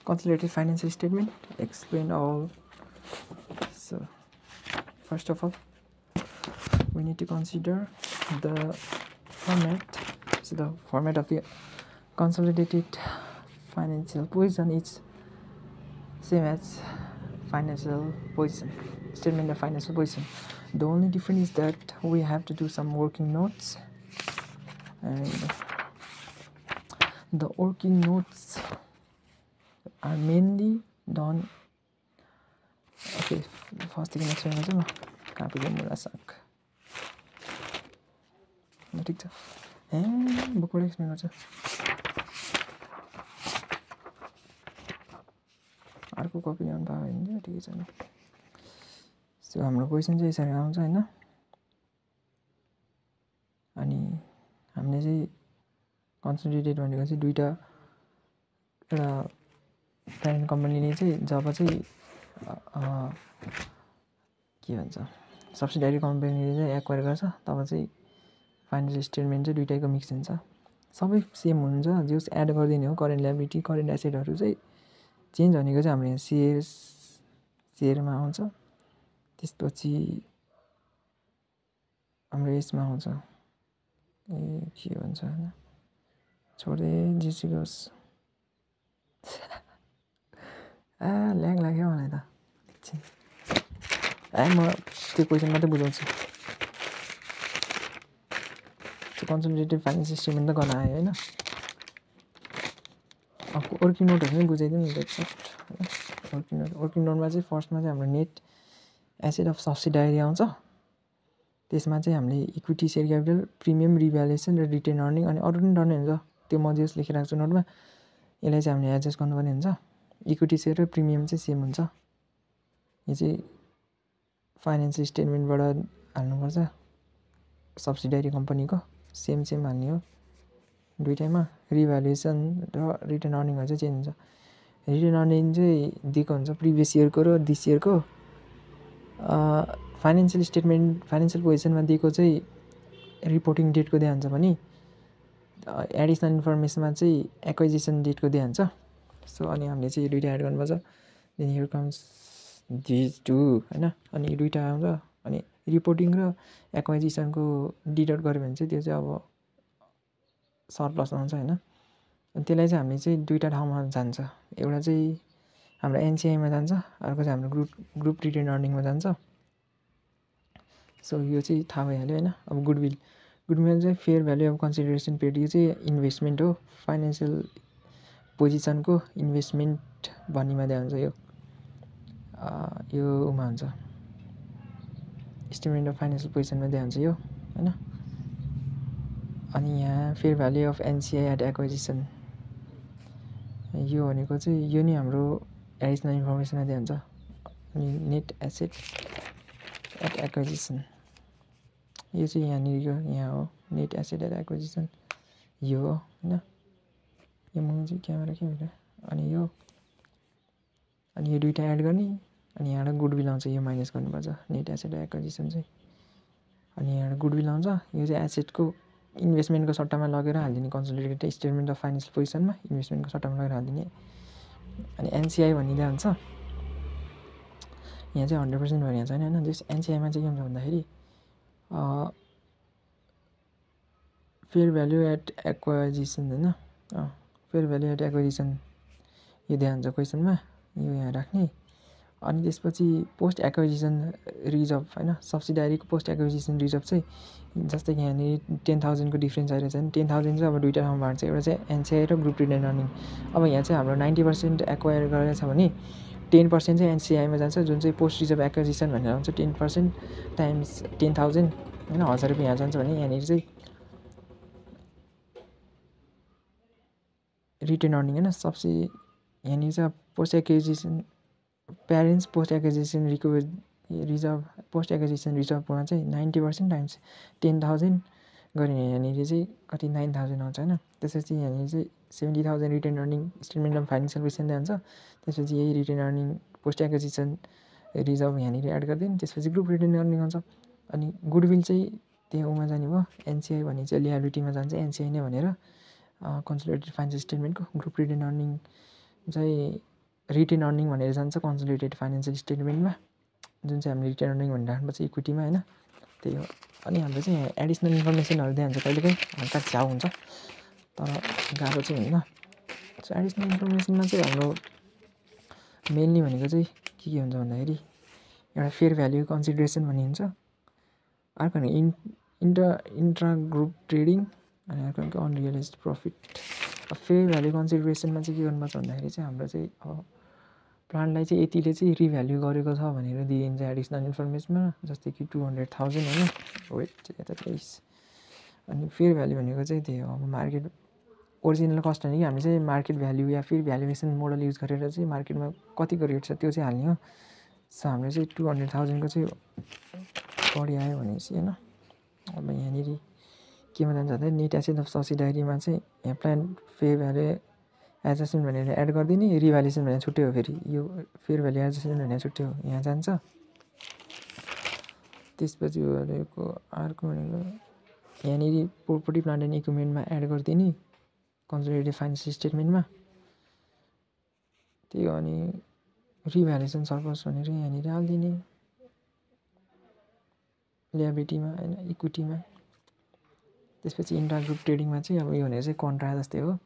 consolidated financial statement, explain all. So first of all, we need to consider the format. So the format of the consolidated financial position is same as financial position, statement of financial position. The only difference is that we have to do some working notes, and the working notes are mainly done. Okay, first thing next one म कापीको मुला साग ठिक छ बुकबाट explain गर्छ अर्को copy ल्याउनु पायो भने ठिकै छ नि सो हाम्रो क्वेसन चाहिँ यसरी आउँछ हैन अनि हामीले चाहिँ कन्सोलिडेटेड भनेको चाहिँ दुईटा एउटा प्यारेन्ट कम्पनीले चाहिँ जब चाहिँ के भन्छ सब्सिडियरी कम्पनीले चाहिँ एक्वायर गर्छ तब चाहिँ फाइनान्सियल स्टेटमेन्ट चाहिँ दुईटैको मिक्स हुन्छ सबै सेम हुन्छ जस एड गर्दिने हो करेन्ट लायबिलिटी करेन्ट एसेटहरु चाहिँ चेन्ज भनेको चाहिँ हाम्रो यहाँ शेयरमा आउँछ त्यसपछि हाम्रो यसमा आउँछ ए के भन्छ हैन छोडे जेसिगोस ल्याग लाग्यो मलाई त एकछिन म त्यो क्वेसन मात्रै बुझाउँछु त्यो कन्सोलिडेटेड फाइनान्सियल स्टेटमेन्ट त गर्न आयो हैन वर्किङ नोटहरु पनि बुझाइदिउँ न हैन वर्किङ नोटमा चाहिँ फर्स्टमा चाहिँ हाम्रो नेट एसेट अफ सब्सिडायरी आउँछ त्यसमा चाहिँ हामीले equity share capital premium revaluation र रिटेन अर्निङ अनि अरु पनि डर्ने हुन्छ त्यो म जस लेखिराख्छु नोटमा यसलाई चाहिँ हामीले एडजस्ट गर्नुपर्ने हुन्छ इक्विटी शेयर र प्रिमियम चाहिँ सेम हुन्छ यो चाहिँ फाइनान्सियल स्टेटमेन्टबाट हाल्नुपर्छ सब्सिडियरी कम्पनीको सेम हाल्ने हो दुईटैमा रिभ्यालुएसन र रिटेन अर्निङहरु चाहिँ चेन्ज हुन्छ रिटेन अर्निङ चाहिँ दिएको हुन्छ प्रिभियस इयरको र दिस इयरको फाइनान्सियल स्टेटमेन्ट फाइनान्सियल पोजिसनमा दिएको चाहिँ रिपोर्टिङ डेटको दिया हुन्छ भने एडिसनल इन्फर्मेसनमा चाहिँ एक्विजिसन डेटको दिया हुन्छ सो अनि हामीले चाहिँ यो दुईटा एड गर्नुपर्छ then here comes this two हैन अनि दुईटा आउँछ अनि रिपोर्टिङ र एक्विजिसनको डिडक्ट गर्यो भने चाहिँ त्यो चाहिँ अब सरप्लस आउँछ हैन अनि त्यसलाई चाहिँ हामीले चाहिँ दुईटा ठाउँमा जान्छ एउटा चाहिँ हाम्रो एनसीआईमा जान्छ अर्को चाहिँ हाम्रो ग्रुप रिटेन अर्निङमा जान्छ सो यो चाहिँ थाहा भइहाल्यो हैन अब गुडविल चाहिँ fair value of consideration paid यो चाहिँ इन्भेस्टमेन्ट हो फाइनान्सियल पोजिसनको इन्भेस्टमेन्ट भन्नेमा दिया हुन्छ यो उमा हुन्छ स्टेटमेन्ट अफ फाइनान्सियल पोजिसनमा दिया हुन्छ यो हैन अनि यहाँ fair value of NCI at acquisition यो भनेको चाहिँ यो नि हाम्रो एडिसनल इन्फर्मेसनमा दिया हुन्छ अनि नेट एसेट एट एक्विजिसन यो चाहिँ यहाँ हो नेट एसेट एट एक्विजिसन यो हो हैन यो म चाहिँ क्यामेरा के भइरा अनि यो दुईटा एड गर्ने अनि यहाँ गुडविल आउँछ यो माइनस गर्नुपर्छ नेट एसेट एक्विजिसन चाहिँ अनि यहाँ गुडविल आउँछ यो चाहिँ एसेटको इन्भेस्टमेन्टको सट्टामा लगेर हाल्दिने कन्सोलिडेटेड स्टेटमेन्ट अफ फाइनान्सियल पोजिसनमा इन्भेस्टमेन्टको सट्टामा लगेर हाल्दिने अनि एनसीआई भनिदिया हुन्छ यहाँ चाहिँ 100% भरिया छैन हैन जस एनसीआईमा चाहिँ के हुन्छ भन्दाखेरि फेयर भ्यालु एट एक्विजिसन हैन फेयर भ्यालु एट एक्विजिसन यो दिया हुन्छ क्वेसनमा यो यहाँ राख्ने अनि त्यसपछि पोस्ट एक्विजिसन रिजर्भ हैन सब्सिडियरीको पोस्ट एक्विजिसन रिजर्भ चाहिँ जस्तै कि यहाँ 10,000 को डिफरेन्स आइरहेछ नि 10,000 चाहिँ अब दुईटा ठाउँमा बाँड्छ एउटा चाहिँ एनसीआई र ग्रुप रिटेन अर्निङ अब यहाँ चाहिँ हाम्रो 90% एक्वायर गरेको छ भने 10% चाहिँ एनसीआईमा जान्छ जुन चाहिँ पोस्ट रिजर्भ एक्विजिसन भनेर आउँछ 10% टाइम्स 10,000 हैन 1000 रुपैयाँ जान्छ भने यहाँनिर चाहिँ रिटेन अर्निङ हैन सब्सिडी यहाँनिर चाहिँ post acquisition parents post acquisition reserve post acquisition रिजर्भमा चाहिँ 90% टाइम्स 10,000 गरिने यहाँनिर चाहिँ कति 9,000 आउँछ हैन त्यसपछि यहाँनिर चाहिँ 70,000 retain earning statement of financial position हुन्छ त्यसपछि यही retain earning post acquisition reserve यहाँनिर एड गरिदिनु त्यसपछि ग्रुप रिटेन अर्निङ आउँछ अनि गुडविल चाहिँ त्यहाँमा जाने भयो एनसीआई भन्ने चाहिँ लिएबिलिटीमा जान्छ एनसीआई नै भनेर कन्सोलिडेटेड फाइनान्सियल स्टेटमेन्टको ग्रुप रिटेन अर्निङ चाहिँ रिटेन अर्निङ भनेर जान्छ कन्सोलिडेटेड फाइनेन्सियल स्टेटमेन्टमा, जुन चाहिँ हामीले रिटेन अर्निङ भनेर राख्नुपर्छ इक्विटीमा होइन, त्यही हो। अनि हाम्रो चाहिँ यहाँ एडिसनल इन्फर्मेसनहरू दिइहाल्छ कहिलेकाहीँ, हल्का छ्याउ हुन्छ तर गाह्रो चाहिँ हुँदैन। सो एडिसनल इन्फर्मेसनमा चाहिँ हाम्रो मेनली भनेको चाहिँ के हुन्छ भन्दाखेरि एउटा फेयर भ्याल्यु कन्सिडरेसन भन्ने हुन्छ, अर्को भनेको इन्ट्रा ग्रुप ट्रेडिङ, अनि अर्को भनेको अनरियलाइज्ड प्रफिट। फेयर भ्याल्यु कन्सिडरेसनमा चाहिँ के गर्नुपर्छ भन्दाखेरि चाहिँ हाम्रो चाहिँ अब प्लान्टलाई चाहिँ यतिले चाहिँ रिभ्याल्यु गरेको छ भनेर दिइन्छ एडिसनल इन्फर्मेसनमा, जस्तै कि 200,000 होइन, वेट यता प्लिज। अनि फेयर भ्याल्यु भनेको चाहिँ त्यही हो, अब मार्केट ओरिजिनल कस्ट होइन कि हामीले चाहिँ मार्केट भ्याल्यु या फिर भ्यालुएसन मोडल युज गरेर चाहिँ मार्केटमा कतिको रेट छ त्यो चाहिँ हाल्ने हो। सो हाम्रो चाहिँ 200,000 चाहिँ बढी आयो भनेपछि होइन, अब यहाँनिर केमा जान्छ भन्दा नेट एसेट अफ सब्सिडाइरीमा चाहिँ यहाँ प्लान फेयर भ्याल्यु एडजस्टमेन्ट भनेर एड गरिदिने, रिभ्यालुएसन भनेर छुट्टै हो, फेरि यो फेयर भ्याल्यु एडजस्टमेन्ट भनेर छुट्टै हो, यहाँ जान्छ। त्यसपछि भनेको अर्को भनेको यहाँनिर प्रोपर्टी प्लान्ट एन्ड इक्विपमेन्टमा एड गरिदिने कन्सोलिडेटेड फाइनेन्सियल स्टेटमेन्टमा, त्यही हो। अनि रिभ्यालुएसन सर्प्लस भनेर यहाँनिर हालिदिने ल्याबिलिटीमा होइन, इक्विटीमा। त्यसपछि इन्ट्रा ग्रुप ट्रेडिङमा चाहिँ अब यो भनेको चाहिँ कन्ट्रा जस्तै हो,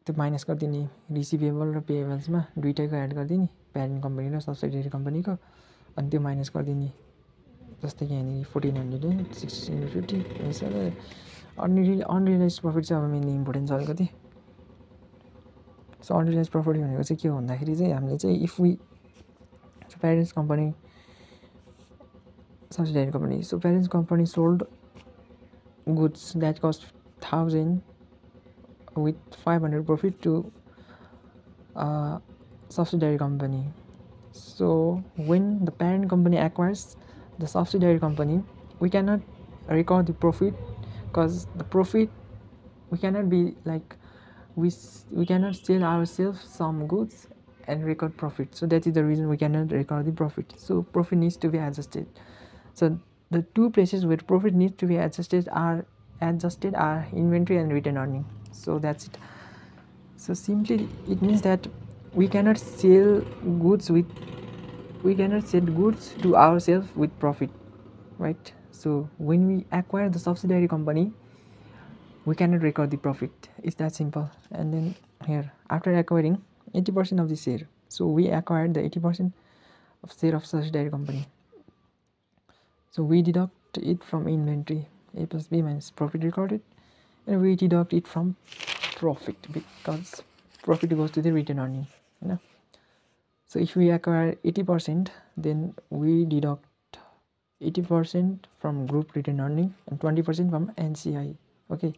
त्यो माइनस गरिदिने रिसिभेबल र पेएबल्समा दुइटैको एड गरिदिने, प्यारेन्ट कम्पनी र सब्सिडियरी कम्पनीको, अनि त्यो माइनस गरिदिने। जस्तै कि यहाँनिर 1400 1650 यसरी। अनरियलाइज प्रफिट चाहिँ अब मेनली इम्पोर्टेन्ट छ अलिकति। सो अनरियलाइज प्रफिट भनेको चाहिँ के हो भन्दाखेरि चाहिँ हामीले चाहिँ if we parents company subsidiary company, so parents company sold goods that cost 1000 with 500 profit to subsidiary company. So when the parent company acquires the subsidiary company, we cannot record the profit, because the profit we cannot be like we cannot sell ourselves some goods and record profit. So that is the reason we cannot record the profit. So profit needs to be adjusted. So the two places where profit needs to be adjusted are inventory and return earning. So that's it. So simply it means that we cannot sell goods to ourselves with profit, right? So when we acquire the subsidiary company, we cannot record the profit. It's that simple. And then here, after acquiring 80% of the share, so we acquired the 80% of share of subsidiary company. So we deduct it from inventory, A plus B minus profit recorded, and we deduct it from profit because profit goes to the return earning, you know. So if we acquire 80%, then we deduct 80% from group return earning and 20% from NCI. Okay.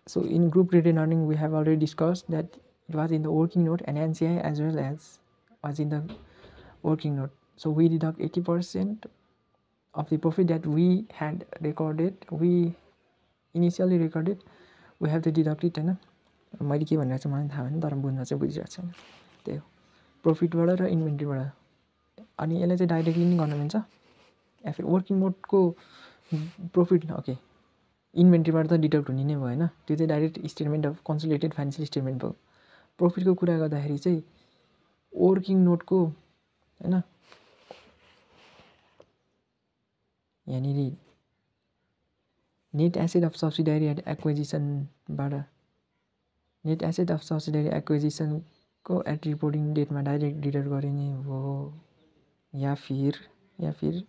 So in group return earning, we have already discussed that it was in the working note, and NCI as well as was in the working note. So we deduct 80% of the profit that we had recorded, we initially recorded, we have to deduct it, होइन। मैले के भनिरहेको छु मलाई थाहा भएन, तर बुझ्न चाहिँ बुझिरहेको छैन, त्यही हो प्रफिटबाट र इन्भेन्ट्रीबाट। अनि यसलाई चाहिँ डाइरेक्टली नि गर्न मिल्छ या फिर वर्किङ नोटको प्रफिट, ओके, इन्भेन्ट्रीबाट त डिडक्ट हुने नै भयो होइन, त्यो चाहिँ direct statement of consolidated financial statement भयो। प्रफिटको कुरा गर्दाखेरि चाहिँ वर्किङ नोटको होइन, यहाँनिर नेट एसेट अफ सब्सिडियरी एक्विजिसनबाट नेट एसेट अफ सब्सिडियरी एक्विजिसनको एट रिपोर्टिङ डेटमा डाइरेक्ट डिडक्ट गरिने हो, या फिर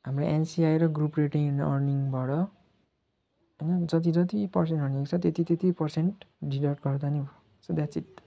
हाम्रो एनसिआई र ग्रुप रेटिङ अर्निङबाट होइन जति पर्सेन्ट अर्निङ छ त्यति पर्सेन्ट डिडक्ट गर्दा नि हो। So that's it.